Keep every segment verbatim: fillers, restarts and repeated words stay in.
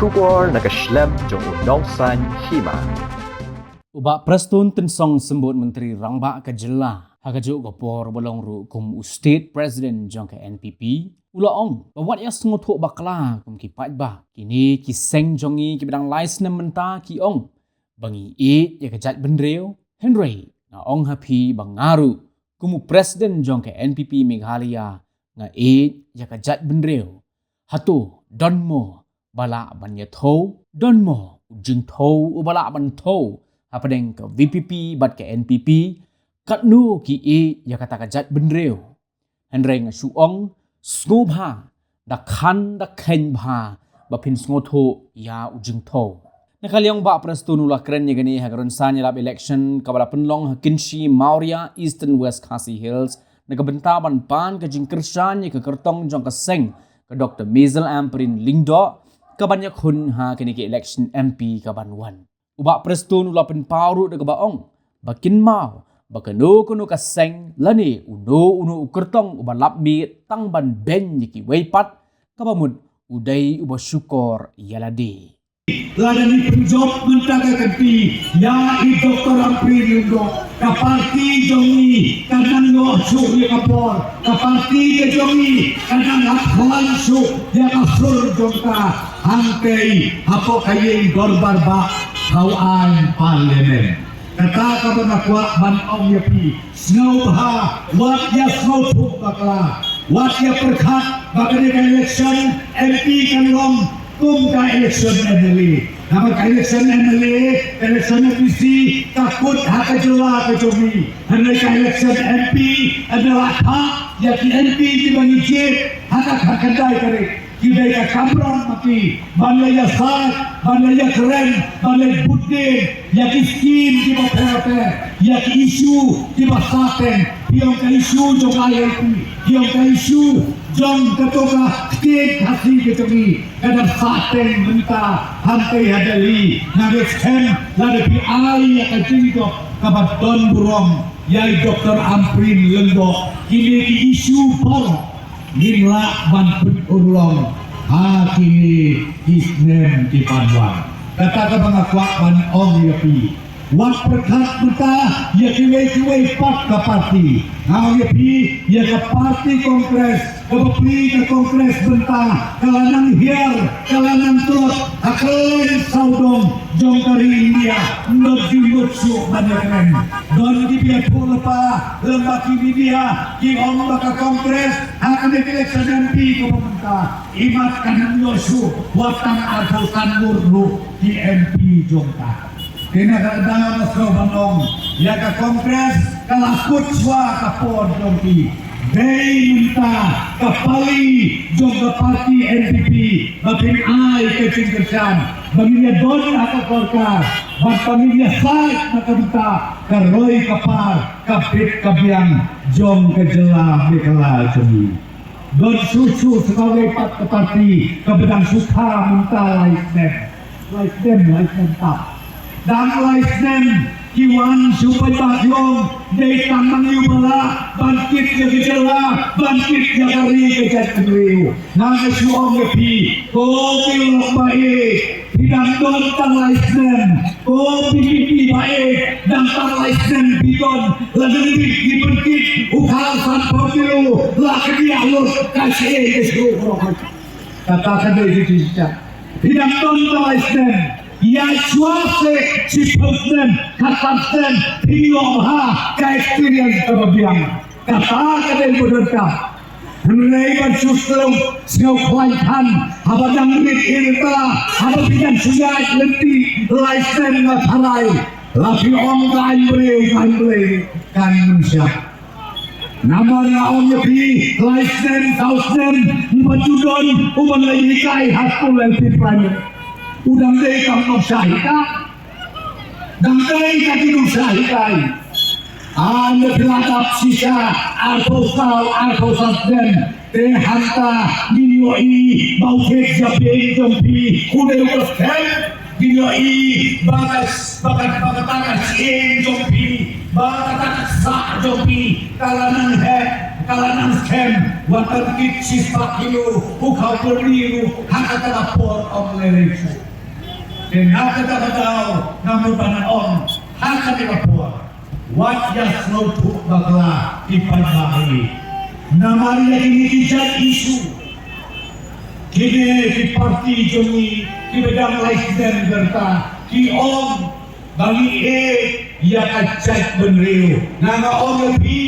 Khubor na ka shlem jong u Nongsaiñ Hima. U Bah Prestone Tynsong Symbud, Myntri Rangbah ka Jylla, ha kajuh ka por ba long ruh kum u State President jong ka N P P, u la ong ba wat ïa sngewthuh bakla kum ki paidbah. Kine ki seng jong ngi kiba dang lai snem mynta ki ong ba ngi ïeit ïa ka jaitbynriew, hynrei nga ong ha phi ba nga ruh kum u President jong ka N P P Meghalaya nga ïeit ïa ka jaitbynriew. Hato don mo ba lah ban ïathew? Don mo u jingthew uba lah ban thew hapdeng ka V P P bad ka N P P? Katno ki ïeit ïa kata ka jaitbynriew? Hynrei nga shu ong, sngewbha da khan da kheiñ bha ba phin sngewthuh ïa u jingthew. Na ka liang Bah Prestone u la kren ïa kane ha ka rynsan ïalap election kaba la pynlong ha Kynshi Mawria, Eastern West Khasi Hills, na ka bynta ban pan ka jingkyrshan ïa ka kyrtong jong ka seng ka Doktor Maisel Ampareen Lyngdoh, kaban ïakhun ha kane ka election M P kaban wan. U Bah Prestone u la pynpaw ruh da kaba ong ba kynmaw ba kano kano ka seng lane uno uno u kyrtong uba lap miet tang ban beiñ ïa kiwei pat, kaba mut u dei uba shukor ïa lade. Lada ngi pynjop mynta ka kynti ïa i Doktor Ampareen Lyngdoh, ka parti jong ngi kan nang ïoh shuh ïa ka por, ka parti ka jong ngi kan nang hap khlaiñ shuh ïa ka sur jong ka. Hangtei hapoh ka ïing dorbar bah, ha u aiñ Parliament. Kata kaba nga kwah ban ong ïa phi, sngewbha wat ïa sngewthuh bakla, wat ïa pyrkhat ba kane ka election M P kan long kum ka election M L A. Namar ka election M L A, ka election M P C, ka kut ha ka jylla ka jong ngi. Hynrei ka election M P, ynda la thah ïa ki M P kiba ngi jied ha ka khyndai tarik, ki dei ka kamram ma ki ban leit ïasaid, ban leit ïakren, ban leit bud dien ïa ki skim kiba pher pher, ïa ki issue kiba sahteng. Phi ong ka issue jong ka I L P, phi ong ka issue jong kato ka ktien Khasi ka jong ngi, ka dang sahteng mynta hangtei ha Delhi. Nga ngeit skhem lada phi ai ïa ka jingjop kaba don burom ïa i Doktor Ampareen Lyngdoh, kine ki issue baroh ngin lah ban pynurlong ha kine ki snem ki ban wan. Kata kaba nga kwah ban ong ïa phi, wat pyrkhat mynta ïa kiwei kiwei pat ka parti. Nga ong ïa phi, ïa ka parti Congress, kaba phi ka Congress mynta ka la nang hiar, ka la nang tlot ha kylleng sawdong jong ka ri India. Ym don jingmut shuh ban ïakren. Don kiba ïathuh lypa lem bad ki media, ki ong ba ka Congress ha kane ka election M P kaba mynta, imat kan ym ïoh shuh wat tang arphew san ngut ruh ki M P jong ka. Te na kata ka daw nga sngewbha ban ong ïa ka Congress, ka la kut shuwa ka por jong ki. Dei mynta ka pali jong ka parti N P P ba phin ai ka jingkyrshan, ba ngin ïadon ha ka sorkar, bad ba ngin ïasaid na ka bynta ka roi ka par, ka bit ka biang jong ka jylla Meghalaya jong ngi. Don shuh shuh sa kawei pat ka parti kaba dang shu kha mynta lai snem. Lai snem, lai snem tap. Dang lai snem ki wan shu paidbah ki ong, dei tang ma ngi uba lah ban kit ïa ka jylla, ban kit ïa ka ri ka jaitbynriew. Nga nga shu ong ïa phi, ko ki lok ba ïeit, phi dang don tang lai snem. Ko phi phi ba ïeit, dang tang lai snem phi don, la dang bit ki pynkit u khar sanphew kilo, la ka diah lut ka shyieng ka shyieng. Kata ka dei ka jingshah. Phi dang don tang lai snem, ïa shuwa seh shiphew snem, khatsan snem, phin ïoh bha ka experience kaba biang. Kata ka dei ba donkam. Hynrei ban shu sngewkhlaiñ than haba dang rit ïa ka, haba phi dang shu ïaid lynti lai snem nga tharai, la phi ong ka aiñ briew, ka aiñ briew kan mynshwa. Namar nga ong ïa phi, lai snem, saw snem, ngim pat ju don uban leit hikai ha skul lane primary. U dang dei kam nongshah hikai. Dang dei ka ki nongshah hikai. Ynda phi la dap shisha arphew saw, arphew san snem, te hangta ngin ïohi ba u thied jabieng jong phi u dei u kyrteng. Ngin ïohi ba ka, ba ka, ba kata ka shyieng jong phi, ba kata ka sah jong phi ka la nang heh. Ka la nang skhem wat tang kit shispah kilo u khaw pyrni ruh ha kata ka por ym lei lei shuh. Te na kata ka daw nga mut ban ong ha kata ka por wat ïa sngewthuh bakla ki paidbah hi. Namar ïa kine ki jait issue kine ki parti jong ngi kiba dang lai snem ka rta ki ong ba ngi ïeit ïa ka jaitbynriew. Nga nga ong ïa phi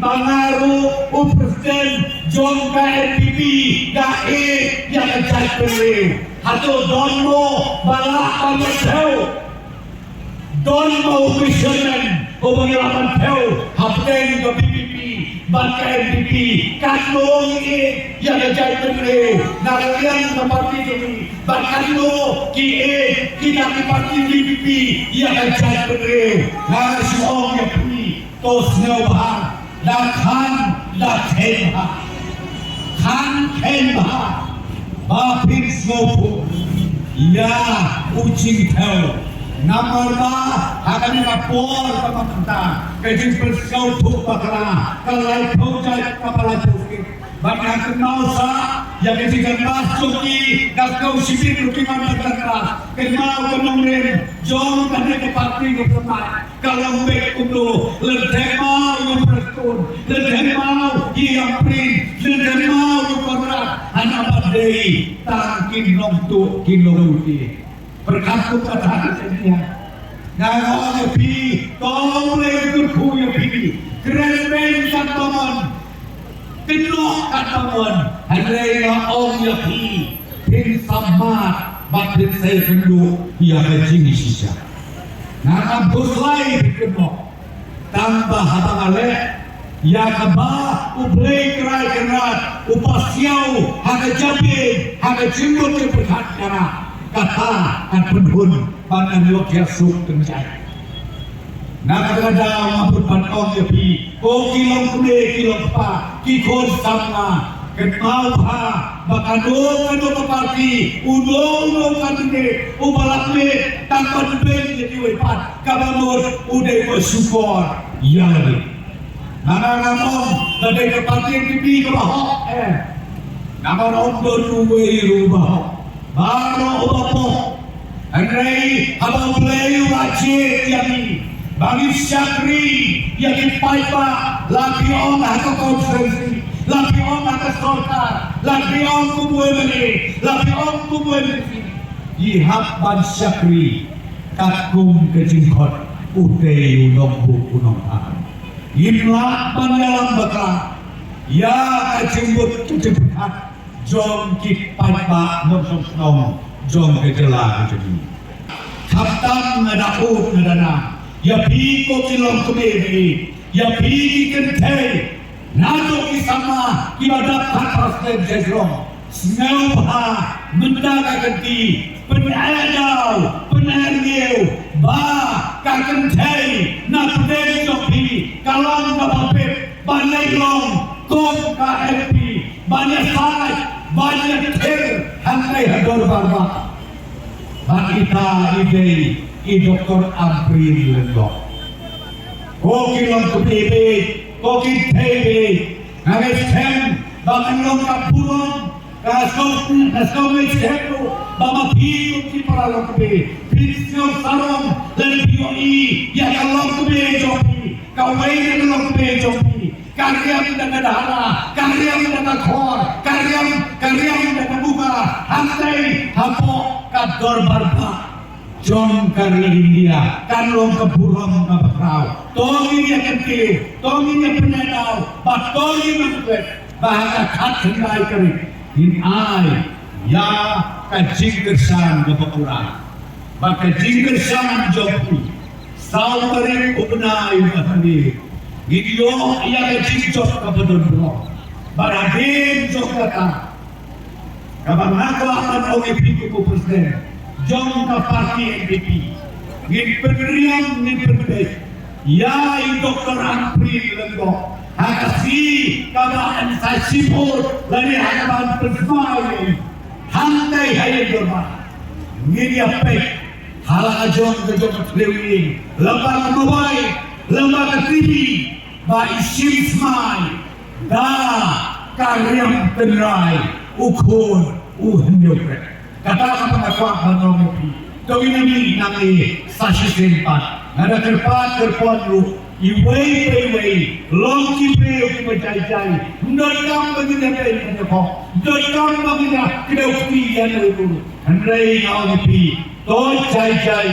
ba nga ruh u president jong ka N P P nga ïeit ïa ka jaitbynriew. Hato don mo ba lah ban ïa thew? Don mo u fisherman uba ngi lah ban thew hapdeng ka V P P bad ka N P P? Katno ngi ïeit ïa ka jaitbynriew na ka liang ka parti jong ngi? Bad katno ki ïeit kita ki parti V P P ïa ka jaitbynriew? Nga shu ong ïa phi, to sngewbha da khan da kheiñ bha. Khan kheiñ bha ba phin sngewthuh ïa u jingthew. Namar ba ha kane ka por kaba mynta ka jingpynsngewthuh bakla ka laiphew jait kaba laiphew skit. Bad nga kynmaw sa ïa ka jingkynmaw jong ki, ka kynmaw shibit ruh ki man ka kynmaw, kynmaw ka nongrim jong kane ka parti ka pynmai. Ka long beit kumno, lynter maw ïa u Prestone, lynter maw ïa u Ampareen, lynter maw ïa u Conrad, hana ba dei tang ki nongtuh ki nongtuh. Pyrkhat kum kata ka jingïa. Nga ong ïa phi, to Blei kyrkhu ïa phi. Kren beiñ katba mon, kynnoh katba mon. Hynrei nga ong ïa phi, phin sa mad bad phin sa ïakynduh ïa ka jingshisha. Nga kam khuslai phin kynnoh. Tang ba haba nga leh ïa kaba U Blei Trai Kynrad u pasiaw ha ka jabieng ha ka jingmut jingpyrkhat jong nga, kata kan pynhun ban ïoh ïa suk tynjai. Na kata ka daw nga bud ban ong ïa phi, ko ki longkmie ki longkpa, ki khun samla, kynmaw bha ba kano kano ka parti, uno uno u candidate uba la mih tang ban beiñ ïa kiwei pat, kaba mut u dei ba shukor ïa lade. Namar nga ong ba dei ka parti N P P kaba hok, eh. Namar ym don uwei ruh uba hok, baroh uba pop. Hynrei haba U Blei u la jied ïa ngi ba ngin shakri ïa ki paidbah, la phi ong ha ka constituency, la phi ong ha ka sorkar, la phi ong kum u M L A, la phi ong kum u M D C, ngi hap ban shakri katkum ka jingkhot utei u nongbuk u nongphah. Ngim lah ban ïalam bakla ïa ka jingmut ka jingpyrkhat jong ki paidbah nongshong shnong jong ka jylla ka jong ngi. Khamtam nga da ud nga da nam ïa phi ko ki longkmie, ïa phi ki kynthei, naduh ki samla kiba dap khatphra snem sha jrong. Sngewbha mynta ka kynti, pyneh daw, pyneh rngiew ba ka kynthei na pdeng jong phi ka long kaba bit ban leit long kum ka M P, ban ïasaid, ban ïathir hangtei ha dorbar bah. Bad ita i dei i Doktor Ampareen Lyngdoh. Ko ki longkmie beit, ko ki kynthei beit, nga ngeit skhem ba kan long ka burom, ka sngewbha, ka sngewbha skhem ruh ba ma phi kum ki para longkmie phin sngew sarong lane phi ïohi ïa ka longkmie jong phi, kawei na ka longkmie jong phi. Ka riam da ka dahra, ka riam da ka khor, ka riam, ka riam da ka buka, hangtei hapoh ka dorbar bah jong ka ri India, kan long ka burom kaba khraw. To ngin ïa kyntiew, to ngin ïa pyneh daw, bad to ngin ïa pyneh ba ha ka khatkhyndai tarik ngin ai ïa ka jingkyrshan kaba pura. Bad ka jingkyrshan jong phi, saw tarik u bnai u Naiwieng, ngin ïoh ïa ka jingjop kaba don burom. Bad hadien jong kata, kaba nga kwah ban ong ïa phi kum u president jong ka party N P P, ngin pynriam, ngin pynbeit ïa i Doktor Ampareen Lyngdoh ha ka sngi kaba yn sa shipor lane ha kaba yn pynsma ïa i hangtei ha ïing dorbar. Ngin ïa peit ha la ka jong ka jong ka thliew ïing, lyngba ka mobile, lyngba ka T V, ba i shim smai Da ka riam tynrai u khun u hynñiew kret. Kata ka pynïaid kwah ban ong ïa phi. To ngin ïa mih nangne sa shisien pat. Nga da kyrpad kyrpad ruh iwei pa iwei, long ki briew kiba jai jai. Ym donkam ba ngin ïa beiñ ïa ka khong. Ym donkam ba ngin ïa kdew kti ïa uno uno. Hynrei nga ong ïa phi, to jai jai,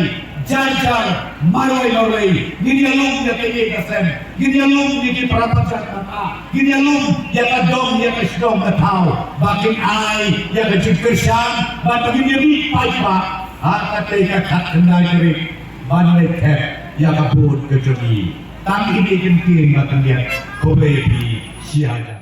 jar jar, marwei marwei, ngin ïalum ïa ka ïing ka sem, ngin ïalum ïa ki para marjan kata, ngin ïalum ïa ka dong ïa ka shnong ka thaw, ba kin ai ïa ka jingkyrshan, bad ba ngin ïa mih paidbah ha katei ka khatkhyndai tarik ban leit thep ïa ka vote ka jong ngi. Tang kine ki kyntien ba khyndiat, khublei ïa phi, sha